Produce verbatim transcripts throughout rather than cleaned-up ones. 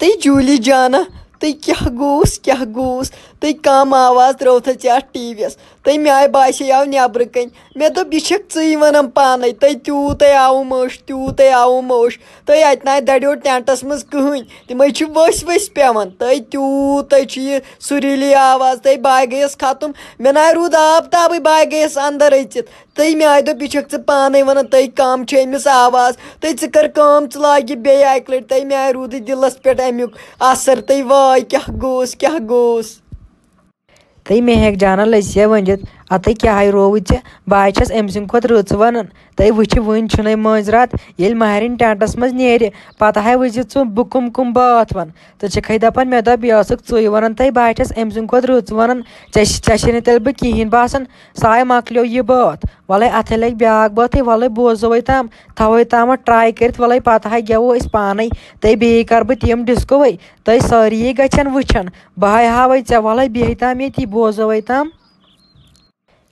تہٕ جوٗلی جانہ، تہٕ کیٛاہ گوٚوس، کیٛاہ گوٚوس؟ تہٕ کم آواز ترٲوتھٕ ژےٚ اتھ ٹی وی یس؟ تہٕ مےٚ آیہِ باسے آو نیبرٕ کنۍ۔ مےٚ دوٚپ، یہِ چھکھ ژٕے ونان پانے، تہٕ تیوٗتے آوُم اوٚش، تیوٗتے آوُم اوٚش۔ تہٕ اتہِ نہ دڑیو ٹینٹس منٛز کٕہٕنۍ، تِمے چھِ ؤسۍ ؤسۍ پٮ۪وان۔ تہٕ تیوٗتے چھُ یہِ سُریٖلی آواز، تہٕ بہٕ گٔیس ختم۔ مےٚ نہ روٗد آب تابٕے، بہٕ گٔیس اندر أژِتھ۔ تہٕ مےٚ آیہِ دوٚپ، یہِ چھکھ ژٕ پانے ونان، تہٕ کم چھِ أمِس آواز؟ تہٕ ژٕ کر کٲم، ژٕ لاگ یہِ بیٚیہِ اکہِ لٹہِ۔ تہٕ مےٚ آیہِ روٗدٕے دِلس پٮ۪ٹھ امیُک اثر۔ تہٕ واے، کیٛاہ گوٚوس، کیٛاہ گوٚوس؟ تہٕ مےٚ ہیٚکہِ جانہ لٔژھِ ؤنِتھ، اَتَے کیٛاہ ہَے رووُے ژےٚ؟ بہٕ ہَے چھَس أمۍ سٕنٛدِ کھۄتہٕ رٕژ وَنان۔ تہٕ وٕچھِ، وٕنۍ چھُنَے مٲنٛزِ راتھ، ییٚلہِ ماہرِنۍ ٹٮ۪نٛٹَس منٛز نیرِ، پَتہٕ ہَے وٕچھِ ژٕ بہٕ کٕم کٕم بٲتھ وَنہٕ۔ ژٕ چھَکھَے دَپان، مےٚ دوٚپ، یہِ ٲسٕکھ ژٕے وَنان، تہٕ بہٕ ہَے چھَس أمۍ سٕنٛدِ کھۄتہٕ رٕژ وَنان۔ ژےٚ ژےٚ چھے نہٕ تیٚلہِ بہٕ کِہیٖنۍ باسان۔ سُہ ہَے مۄکلیو یہِ بٲتھ۔ وَلَے اَتھَے لَگہِ بیٛاکھ بٲتھٕے، وَلَے بوزو وۄنۍ تام، تھاوَے تامَتھ ٹرٛاے کٔرِتھ، وَلَے پَتہٕ ہَے گٮ۪وو أسۍ پانَے۔ تہٕ بیٚیہِ کَرٕ بہٕ تِم ڈِسکوے۔ تہٕ سٲری گژھن وٕچھن۔ بہٕ ہاے ہاوے ژےٚ، وَلَے بیٚہہِ تام ییٚتی، بوزوے تام۔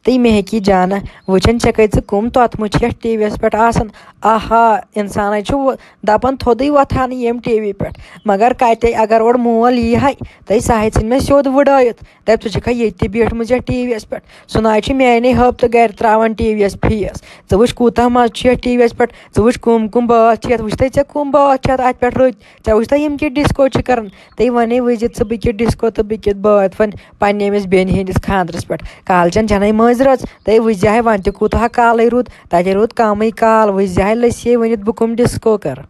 تہٕ مےٚ ہیٚکی جانہ، وٕچھن چھکھے ژٕ کٕم توتمہٕ چھِ یَتھ ٹی وی یَس پٮ۪ٹھ آسان۔ آہا، اِنسانَے چھُ وۄ-، دَپان تھوٚدُے وۄتھان ییٚمہِ ٹی وی پٮ۪ٹھ۔ مگر کَتہِ، اگر اورٕ مول یی ہاے، تہٕ سُہ ہاے ژھٕنہِ مےٚ سیوٚد وٕڈٲیِتھ۔ دَپہِ، ژٕ چھکھا ییٚتہِ تہِ بیٖٹھمٕژ یَتھ ٹی وی یَس پٮ۪ٹھ؟ سُہ نہ حظ چھُ میٛانے ہٲبتہٕ گَرِ ترٛاوان ٹی وی یَس فیٖس۔ ژٕ وٕچھ کوٗتاہ مَزٕ چھُ یَتھ ٹی وی یَس پٮ۪ٹھ، ژٕ وٕچھ کٕم کٕم بٲتھ چھِ یَتھ، وٕچھتھَے ژےٚ کٕم بٲتھ چھِ یَتھ اَتھ پٮ۪ٹھ رٔتۍ۔ ژےٚ وٕچھتھا یِم کِتھ ڈِسکو چھِ کَران؟ تہٕ وَنے وٕچھزِ ژٕ بہٕ کِتھ ڈِسکو تہٕ بہٕ کِتھ بٲتھ وَن پنٛنہِ أمِس بیٚنہِ ہِنٛدِس خانٛدرَس پٮ۪ٹھ۔ کالچَن چھَنَے مٲنٛزِ رٲژ، تہٕ وٕچھزِ ہاے وۄنۍ تہِ کوٗتاہ کالٕے روٗد، تَتہِ روٗد کَمٕے کال، وٕچھزِ ہاے لٔسۍ ہے ؤنِتھ بہٕ کٕم ڈِسکو کَرٕ۔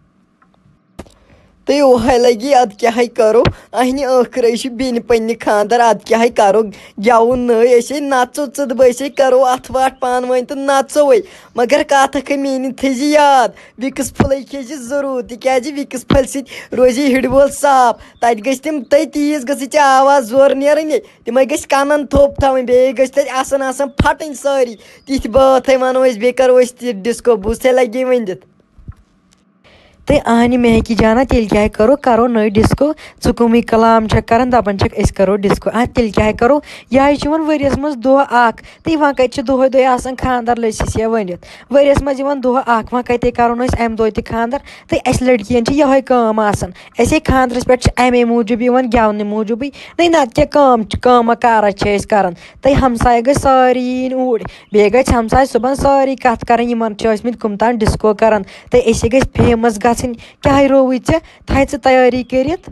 تہٕ اوہے لگی، ادٕ کیٛاہ ہے کرو؟ اہنہِ ٲخرے چھُ بیٚنہِ پننہِ خانٛدر، ادٕ کیٛاہ ہے کرو؟ گٮ۪وُن نٔے، أسے نژو ژٕدبہٕ، أسے کرو اتھٕ واٹھ پانہٕ ؤنۍ تہٕ نژوے۔ مگر کتھ اکھ میٛٲنی تھٲیزِ یاد، وِکٕس پھٔلۍ کھیٚیزِ ضروٗر، تِکیٛازِ وِکٕس پھٔلۍ سۭتۍ روزِ ہِڑِ وول صاف۔ تتہِ گژھِ تِم تٔتی یِژھ گٔژھٕے ژےٚ آواز زورٕ نیرٕنۍ، تِمے گٔژھۍ کنن تھوٚپ تھاوٕنۍ، بیٚیہِ گٔژھۍ تتہِ آسان آسان پھٹٕنۍ سٲری۔ تِتھۍ بٲتھے ونو أسۍ، بیٚیہِ کرو أسۍ تہِ ڈِسکو، بوٗزتھے لگی ؤنِتھ۔ تہٕ اہنہِ مہکی جانا، تیٚلہِ کیٛاہ کرو؟ کرو نٔے ڈِسکو۔ ژٕ کٕمٕے کلام چھکھ کران، دپان چھکھ أسۍ کرو ڈِسکو۔ اَدٕ تیٚلہِ کیٛاہ کرو؟ یہِ ہاے چھُ یِوان ؤریَس منٛز دۄہ اکھ۔ تہٕ وۄنۍ کتہِ چھِ دۄہے دۄہے آسان خانٛدر لٔژھِس یا ؤنِتھ؟ ؤریَس منٛز یِوان دۄہ اکھ، وۄنۍ کتے کرو نہٕ أسۍ امہِ دۄہ تہِ خانٛدر؟ تہٕ اَسہِ لڑکِیَن چھِ یِہوٚے کٲم آسان۔ أسے خانٛدرس پٮ۪ٹھ چھِ امے موٗجوٗب یِوان گٮ۪ونہٕ موٗجوٗبٕے۔ نَے نتہٕ کیٛاہ کٲم چھِ، کٲمہ کارا چھِ أسۍ کران؟ تہٕ ہمسایہِ گٔژھۍ سٲری یِنۍ اوٗرۍ۔ بیٚیہِ گٔژھۍ ہمساے صُبحن سٲری کَتھ کَرٕنۍ، یِمَن چھِ ٲسمٕتۍ کُم تام ڈِسکو کَران، تہٕ أسۍ گٔژھۍ فیمَس گژھٕنۍ۔ کیٛاہ رووُے ژےٚ؟ تھایہِ ژٕ تیٲری کٔرِتھ۔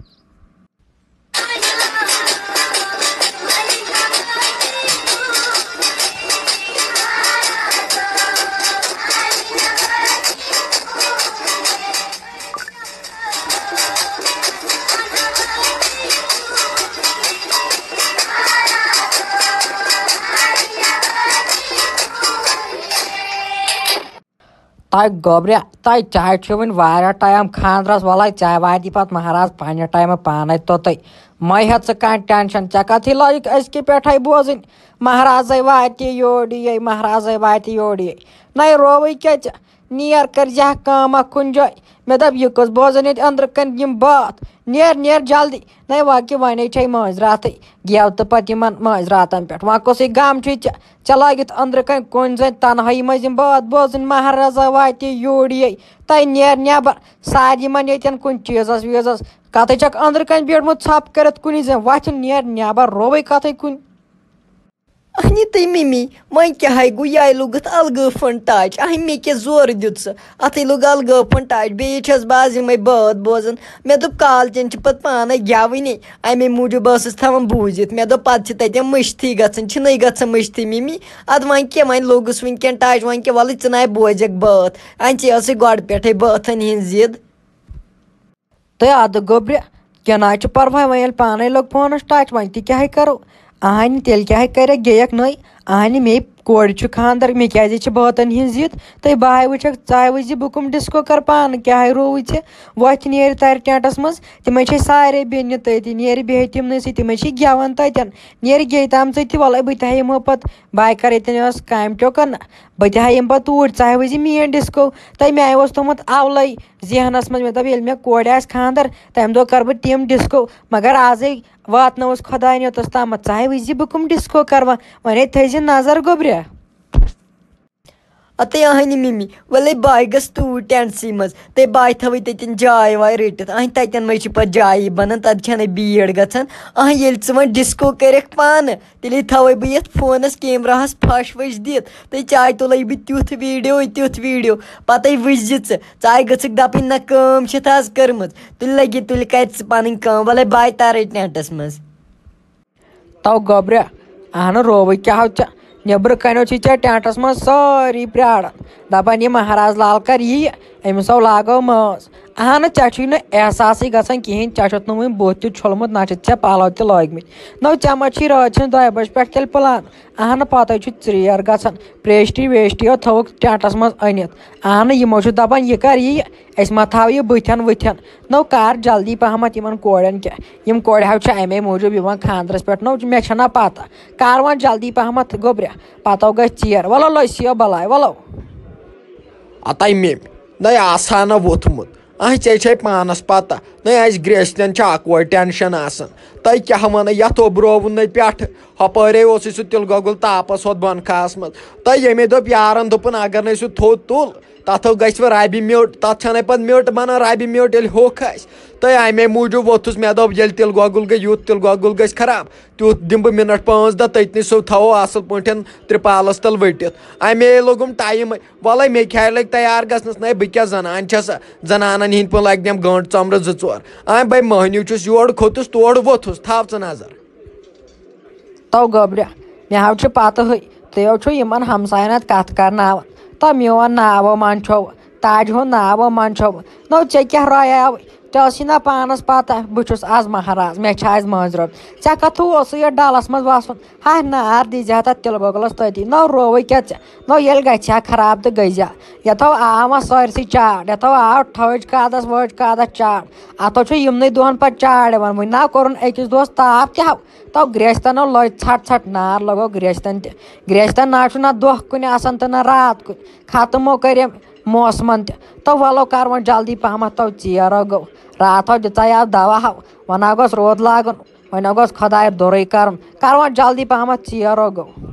تۄہہِ گوٚبرِ، تۄہہِ چاے چھُ وٕنہِ واریاہ ٹایم خانٛدرس، وَلَے ژےٚ واتی پتہٕ مہراز پننہِ ٹایمہٕ پانے توٚتُے۔ مہ ہےٚ ژٕ کانٛہہ ٹینشن، ژےٚ کتھ ہی لٲگِکھ أزکہِ پٮ۪ٹھے بوزٕنۍ، مہرازے واتی یوڈیے، مہرازے واتی یوڈیے۔ نَے رووٕے کیٛاہ ژےٚ؟ نیر کٔرۍ زِ ہا کٲم اکھ کُنہِ جایہِ۔ مےٚ دوٚپ، یہِ کُس بوزان ییٚتہِ أنٛدرٕ کنہِ یِم بٲتھ؟ نیر، نیر جلدی۔ نَے وۄنۍ کہِ وَنے چھے مٲنٛزِ راتھٕے گٮ۪و تہٕ پتہٕ یِمن مٲنٛزِ راتن پٮ۪ٹھ۔ وۄنۍ کُسٕے غم چھُے ژےٚ؟ ژےٚ لٲگِتھ أنٛدرٕ کنہِ کُنہِ زٔنۍ تنہٲیی منٛز یِم بٲتھ بوزٕنۍ، مہرازا واتی یوڈیے۔ تَے نیر نٮ۪بر، سارِ یِمن ییٚتٮ۪ن کُنہِ چیٖزس ویٖزس۔ کتھٕے چھکھ أنٛدرٕ کنہِ بیٖٹھمُت ژھۄپہٕ کٔرِتھ کُنی زٔنۍ، وۄتھ نیر نٮ۪بر، رووٕے کتھٕے کُنہِ۔ اہنہِ تہٕ مِمی، وۄنۍ کیٛاہ ہے گوٚو؟ یہِ ہے لوٚگُتھ الگٲفن ٹچ۔ اہنہِ، مےٚ کیٛاہ زورٕ دیُت سُہ؟ اتھٕے لوٚگ الگٲفن ٹچ۔ بیٚیہِ چھَس بہٕ آز یِمے بٲتھ بوزان۔ مےٚ دوٚپ، کالچن چھِ پتہٕ پانے گٮ۪وٕنی، امے موٗجوٗب ٲسٕس تھاوان بوٗزِتھ۔ مےٚ دوٚپ، پتہٕ چھِ تتٮ۪ن مٔشتھٕے گژھان، چھِنَے گژھان مٔشتھٕے مِمی۔ ادٕ وۄنۍ کیٛاہ، وۄنۍ لوٚگُس وٕنکٮ۪ن ٹچ، وۄنۍ کیٛاہ، وَلہٕ ژٕ نَے بوزکھ بٲتھ۔ اَنچی ٲسٕے گۄڈٕ پٮ۪ٹھَے بٲتھن ہِنٛز ضد۔ تہٕ اَدٕ گوٚبرِ، کینٛہہ نہ حظ چھُ پَرواے، وۄنۍ ییٚلہِ پانَے لوٚگ فونَس ٹچ، وۄنۍ تہِ کیٛاہ ہے کَرو؟ اَہَنہِ، تیٚلہِ کیٛاہ ہے کَرٮ۪کھ، گٔیَکھ نٔے؟ اَہَنہِ، مے کورِ چھُ خانٛدَر، مےٚ کیٛازِ چھِ بٲتَن ہِنٛز ضِد؟ تہٕ بہٕ ہاے وٕچھَکھ، ژٕ ہاے وٕچھ زِ بہٕ کٕم ڈِسکو کَرٕ پانہٕ، کیٛاہ ہے رووُے ژےٚ؟ وۄتھ نیر تَرِ ٹٮ۪نٛٹَس منٛز، تِمَے چھِ سارے بیٚنہِ تٔتی، نیر بیٚہہِ تِمنٕے سۭتۍ، تِمَے چھِ گٮ۪وان تَتٮ۪ن۔ نیر گٔے تام ژٕ تہِ، وَلَے بہٕ تہِ ہاے یِمو پَتہٕ، بہٕ ہاے کَرَے تٔمِس کامہِ ٹوکَن، بہٕ تہِ ہاے یِمہٕ پَتہٕ توٗرۍ، ژٕ ہاے وٕچھ زِ میٛٲنۍ ڈِسکو۔ تہٕ مےٚ اوس تھوٚمُت اَولَے ذہنس منٛز، مےٚ دوٚپ، ییٚلہِ مےٚ کورِ آسہِ خانٛدر، تَمہِ دۄہ کَرٕ بہٕ تِم ڈِسکو۔ مگر آزے واتنٲوٕس خۄداین یوٚتَس تامَتھ، ژٕ ہاے وٕچھ زِ بہٕ کٕم ڈِسکو کَرٕ وۄنۍ۔ وۄنۍ ہے تھٲیزِ نظر گوٚبرِ۔ اتے اہنہِ مِمی، ولے بہٕ گژھٕ توٗرۍ ٹینٹسٕے منٛز، تہٕ بہٕ تھاوٕ تتٮ۪ن جاے واے رٔٹِتھ۔ اہنہِ تتٮ۪ن مہ چھِ پتہٕ جایہِ بنان، تتہِ چھنہٕ بیٖڑ گژھان۔ اہنہِ ییٚلہِ ژٕ وۄنۍ ڈسکو کرکھ پانہٕ، تیٚلے تھاوے بہٕ یتھ فونس کیمراہس پھش وش دِتھ، تہٕ چاے تُلے بہٕ تیُتھ ویڈیو، تیُتھ ویڈیو۔ پتے وٕچھزِ ژٕ، ژاے گٔژھکھ دپٕنۍ، نہ کٲم چھتھ از کٔرمٕژ، تُلہِ لگہِ، تُلہِ کرِ ژٕ پنٕنۍ کٲم۔ ولے بہٕ ترے ٹینٹس منٛز۔ تو گوٚبرِ، اہنہٕ رووٕے کیٛاہ ہو ژےٚ؟ نیٚبرٕ کنیو چھِ ژےٚ ٹینٹس منٛز سٲری پرٛاران، دپان، یہِ مہراز لال کر یِیہِ، أمِس ہو لاگو مٲنٛز۔ اہنہٕ، ژےٚ چھُے نہٕ احساسٕے گژھان کِہیٖنۍ، ژےٚ چھُتھ نہٕ وُنہِ بُتھ تہِ چھوٚلمُت، نہ چھِ ژےٚ پلو تہِ لٲگمٕتۍ۔ نو، ژےٚ ما چھی رٲژ ہٕنٛز دۄیہِ بجہِ پٮ۪ٹھ تیٚلہِ پلان؟ اہنہٕ، پتے چھُ ژریر گژھان، پیسٹری ویسٹری ہو تھٲوٕکھ ٹینٹس منٛز أنِتھ۔ اہنہٕ، یِمو چھُ دپان، یہِ کر یِیہِ؟ أسۍ ما تھاوو یہِ بٕتھٮ۪ن وٕتھٮ۪ن؟ نو کر جلدی پہمتھ یِمن کورٮ۪ن کیٛاہ، یِم کورِ ہاو چھِ امے موٗجوٗب یِوان خاندرس پٮ۪ٹھ، نو مےٚ چھنہ پتہ۔ کر وۄنۍ جلدی پہمتھ گوٚبرِ، پتو گژھِ ژیر۔ ولو لٔسۍ یو بلاے، ولو۔ اتے میم، نَے آسہٕ ہا نہ ووٚتھمُت۔ اہہ، ژےٚ چھے پانس پتہ، نَے اسہِ گرٛیستٮ۪ن چھِ اکوے ٹینشن آسان۔ تۄہہِ کیٛاہ ونہٕ، یتھ اوٚبرووُن نَے پٮ۪ٹھٕ، ہۄپٲرے اوسُے سُہ تِلہٕ گۄگُل تاپس ہوت بۄنہٕ کھاسمت۔ تۄہہِ ییٚمے دوٚپ یارن، دوٚپُن، اگر نَے سُہ تھوٚد تُل، تتھ ہو گژھِ وۄنۍ ربہِ میوٚٹ، تتھ چھنَے پتہٕ میوٚٹ بنان، ربہِ میوٚٹ ییٚلہِ ہوٚکھ آسہِ۔ تہٕ امے موٗجوٗب ووٚتھُس، مےٚ دوٚپ، ییٚلہِ تِلہٕ گۄگُل گٔے، یُتھ تِلہٕ گۄگُل گژھِ خراب، تیُتھ دِمہٕ بہٕ منٹ پانٛژھ دہ تٔتنٕے، سُہ تھاوو اصل پٲٹھۍ ترپالس تل ؤٹِتھ۔ امے لوٚگُم ٹایم۔ ولے، مےٚ کیٛاہ لگہِ تیار گژھنس؟ نَے بہٕ کیٛاہ زنان چھسا؟ زنانن ہٕنٛدۍ پٲٹھۍ لگہِ نٮ۪م گٲنٛٹہٕ ژۄمرٕ زٕ ژور۔ آ، بے مٔہنیو چھُس، یورٕ کھوٚتُس، تورٕ ووٚتھُس، تھاو ژٕ نظر۔ تو گوٚبرِ، مےٚ حظ چھُ پتہٕے، تُہۍ حظ چھِو یِمن ہمساین اتھ کتھ کرناوان۔ تو میون ناو منٛد چھو، تاج ہُنٛد ناو منٛد چھو۔ نو ژےٚ کیٛاہ رایاوٕے؟ ژےٚ ٲسٕے نہ پانس پتہ، بہٕ چھُس از مہراز، مےٚ چھِ از مٲنٛزِ رٲژ۔ ژےٚ کتھٕ اوسُے یتھ ڈلس منٛز وسُن؟ ہاے نار دی زِ ہا تتھ تِلہٕ گۄگلس تٔتی۔ نو رووٕے کیٛاہ ژےٚ؟ نو ییٚلہِ گژھِ ہا خراب تہٕ گٔے زِ ہا۔ یتھو آو وۄنۍ سٲرسٕے چاڑ، یتھو آو ٹھٲج قادس وٲج قادس چاڑ۔ اتھو چھُ یِمنٕے دۄہن پتہٕ چاڑ یِوان۔ وۄنۍ نہ کوٚرُن أکِس دۄہس تاپھ تہِ ہو، تو گریستنو لٲج ژھٹ ژھٹ نار، لگو گریستن تہِ۔ گریستن نہ چھُ نہ دۄہ کُنہِ آسان تہٕ نہ رات کُنہِ۔ ختمو کٔرۍ أمۍ موسمن تہِ۔ تو ولو کر وۄنۍ جلدی پہمتھ، تو ژیر گوٚو۔ راتھو دِژے یتھ دوا ہو، ونان گوٚژھ رود لاگُن۔ وۄنۍ گوٚژھ خۄدایہِ دوٚرُے کرُن۔ کر وۄنۍ جلدی پہمتھ، ژیر گوٚو۔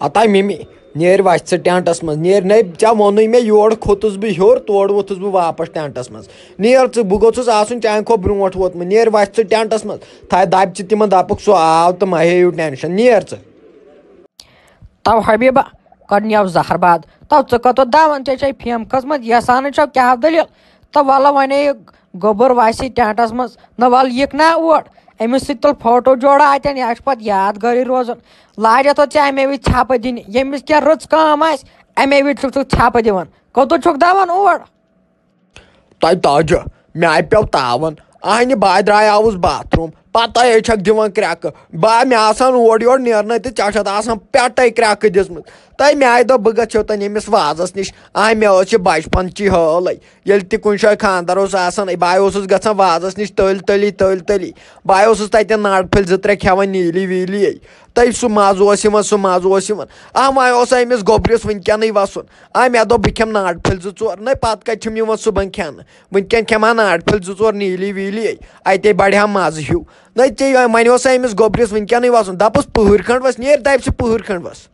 اتا مِمی، نیر وَژھ ژٕ ٹینٹس منٛز، نیر۔ نے، ژےٚ ووٚنُے مےٚ، یورٕ کھوٚتُس بہٕ ہیوٚر، تورٕ ووٚتھُس بہٕ واپس ٹینٹس منٛز۔ نیر ژٕ، بہٕ گوٚژھُس آسُن چانہِ کھۄتہٕ برونٛٹھ ووتمُت۔ نیر وَژھ ژٕ ٹینٹس منٛز، تھایہِ دَبہِ ژٕ تِمن، دَپُکھ، سُہ آو تہٕ مہ ہیٚیِو ٹینشن، نیر ژٕ۔ تو حبیبہ، کڑنیو زہر باد۔ تو ژٕ کتو دون، ژےٚ چھے پھیم کھٔژمٕژ، یژھان چھو کیٛاہ دٔلیٖل؟ تو وَلہٕ وۄنۍ یہِ گوٚبُر وَسہِ ٹینٹس منٛز، نہ وَلہٕ یِکھ نا اور، أمِس سۭتۍ تُل فوٹو جوڑا اَتٮ۪ن، یہِ چھُ پتہٕ یادگٲری روزُن۔ لاجَتھ ژےٚ اَمے وِزِ ژھٮ۪پہٕ دِنہِ، ییٚمِس کینٛہہ رٕژ کٲم آسہِ، اَمے وِزِ چھُکھ ژٕ ژھٮ۪پہٕ دِوان۔ کوٚتُتھ چھُکھ دَوان اور؟ تۄہہِ تاجہ، مےٚ آیہِ پیوٚو تاوَن۔ اہنہِ بہٕ درٛایاوُس باتھ روٗم، پَتَے چھَکھ دِوان کرٛٮ۪کہٕ۔ با، مےٚ آسان اورٕ یورٕ نیرنَے تہٕ ژےٚ چھَتھ آسان پٮ۪ٹَے کرٛٮ۪کہٕ دِژمٕژ۔ تَے مےٚ آیہِ دوٚپ، بہٕ گژھِ یوٚتَن ییٚمِس وازَس نِش۔ اہنہِ مےٚ ٲس یہِ بَچپَنچی حٲلٕے۔ ییٚلہِ تہِ کُنہِ جایہِ خانٛدَر اوس آسان، بہٕ اوسُس گژھان وازَس نِش تٔلۍ تٔلی، تٔلۍ تٔلی۔ بہٕ اوسُس تَتٮ۪ن ناٹہِ پھٔلۍ زٕ ترٛےٚ کھٮ۪وان نیٖلی ویٖلی۔ تَے سُہ مَزٕ اوس یِوان، سُہ مَزٕ اوس یِوان۔ اَما اوس أمِس گوٚبرِس وٕنکٮ۪نٕے وَسُن۔ آ، مےٚ دوٚپ، بہٕ کھٮ۪مہٕ ناٹہِ پھٔلۍ زٕ ژور۔ نَے، پَتہٕ کَتہِ چھِم یِوان صُبحن کھٮ۪نہٕ؟ وٕنکٮ۪ن کھٮ۪مہٕ ہا ناٹہِ پھٔلۍ زٕ ژور نیٖلی ویٖلی۔ اَتے بَڑِ ہا مَزٕ ہیوٗ۔ نَے، ژےٚ وۄنۍ اوس أمِس گوٚبرِس وٕنکٮ۪نٕے وَسُن۔ دَپُس، پٕہٕرۍ کھنٛڈ وَس، نیر دَبہِ سُہ پٕہٕرۍ کھنٛڈ وَس۔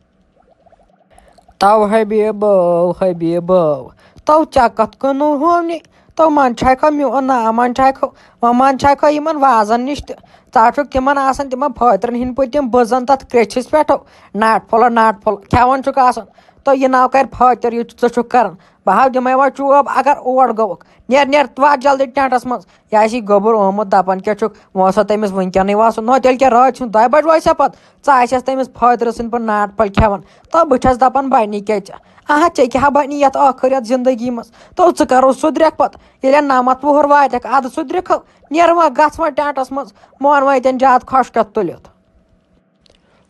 تو حبیبو، حبیبو، تو ژےٚ کتھ کُنو ہوونی؟ تو من چھکھ میون ناو، من چھکھ، وۄنۍ من چھکھ یِمن وازن نِش تہِ۔ ژٕ چھُکھ تِمن آسان، تِمن پھٲترن ہِنٛدۍ پٲٹھۍ تِم بٕزن تتھ کرٛیٚچھِس پٮ۪ٹھ، ناٹہِ پھوٚل، ناٹہِ پھوٚل کھٮ۪وان چھُکھ آسان۔ تو یہِ ناو کرِ پھٲتر، یہِ ژٕ چھُکھ کران۔ بہٕ ہاو دِمے وۄنۍ چوب، اگر اور گوٚوکھ۔ نیر، نیر، وات جلدی ٹینٹس منٛز۔ یہِ آسی گوٚبُر آمُت، دپان کیٛاہ چھُکھ، وۄنۍ اوسا تٔمِس وٕنکیٚنٕے وسُن؟ نہ، تیٚلہِ کیٛاہ، رٲژ ہُنٛد دۄیہِ بجہِ وٲتۍ سا پتہٕ؟ ژٕ آسٮ۪س تٔمِس پھٲترٕ سٕنٛدۍ پٲٹھۍ ناٹہِ پھٔلۍ کھٮ۪وان۔ تہٕ بہٕ چھَس دَپان، بَنہِ کیٛاہ ژےٚ؟ اَہا، ژےٚ کیٛاہ بَنہِ یَتھ ٲخٕر یَتھ زِندگی منٛز؟ تو ژٕ کَرو سُدرٮ۪کھ پَتہٕ، ییٚلہِ نَمَتھ وُہُر واتٮ۪کھ، اَدٕ سُدرِکھ۔ نیر وۄنۍ، گژھ وۄنۍ ٹٮ۪نٛٹَس منٛز، مون وۄنۍ تَمہِ زیادٕ کھۄشکَتھ تُلِتھ۔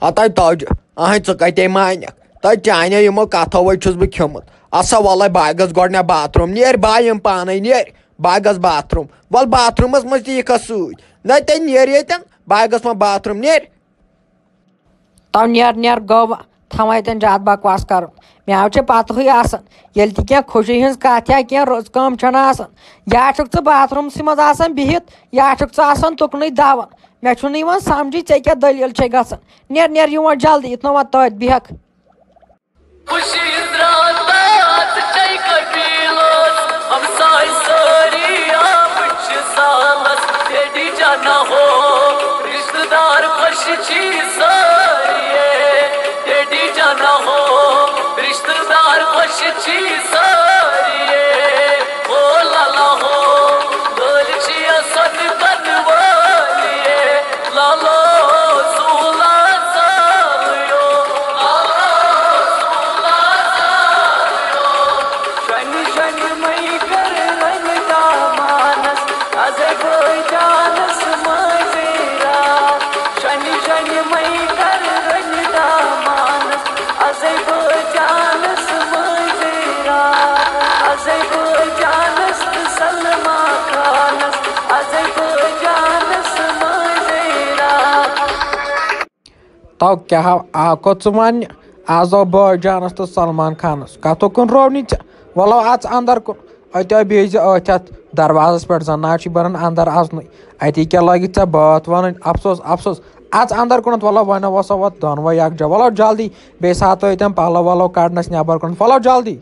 ہتاے تاجہِ، اہنۍ ژٕ کتے مانکھ؟ تۄہہِ چانیو یِمو کتھو وۄنۍ چھُس بہٕ کھیوٚمُت۔ اَسا وَلَے بہٕ گژھٕ گۄڈٕ مےٚ باتھ روٗم۔ نیر بہٕ یِم پانے، نیر بہٕ گژھٕ باتھ روٗم۔ وَل باتھ روٗمَس منٛز تہِ یِکھ سۭتۍ۔ نہ تیٚلہِ نیر ییٚتٮ۪ن، بہٕ گژھٕ وۄنۍ باتھ روٗم، نیر۔ تو نیر نیر گوٚو، تھاوان ییٚتٮ۪ن زیادٕ بکواس کرُن۔ مےٚ حظ چھِ پتہٕے آسان، ییٚلہِ تہِ کینٛہہ خوشی ہٕنٛز کتھ یا کینٛہہ رٕژ کٲم چھنہٕ آسان، یا چھُکھ ژٕ باتھ روٗمسٕے منٛز آسان بِہِتھ، یا چھُکھ ژٕ آسان تُکنُے دَوان۔ مےٚ چھُنہٕ یِوان سمجھی ژےٚ کیٛاہ دٔلیٖل چھے گژھان۔ نیر نیر یور جلدی، یِتھ نہٕ وۄنۍ تٔتۍ بیٚہکھ۔ تو کیٛاہ آکھ ژٕ وَننہِ؟ آز آو بٲے جانَس تہٕ سلمان خانَس۔ کَتھو کُن روو نہٕ ژےٚ؟ وَلو اَژ اَندَر کُن۔ اَتہِ آو بیٚیہِ زِ أتھۍ اَتھ دروازَس پٮ۪ٹھ زَنان چھِ بَران اَندَر اَژنُے۔ اَتی کیٛاہ لَگہِ ژےٚ بٲتھ وَنٕنۍ؟ اَفسوس، اَفسوس۔ اَژ اَندَر کُنَتھ، وَلو وۄنۍ وَسو اَتھ دۄنوَے یَکجاہ۔ وَلو جلدی، بیٚیہِ ساتہٕ تِم پَلو وَلو کَڑنَس نٮ۪بَر کُنَتھ۔ وَلو جلدی۔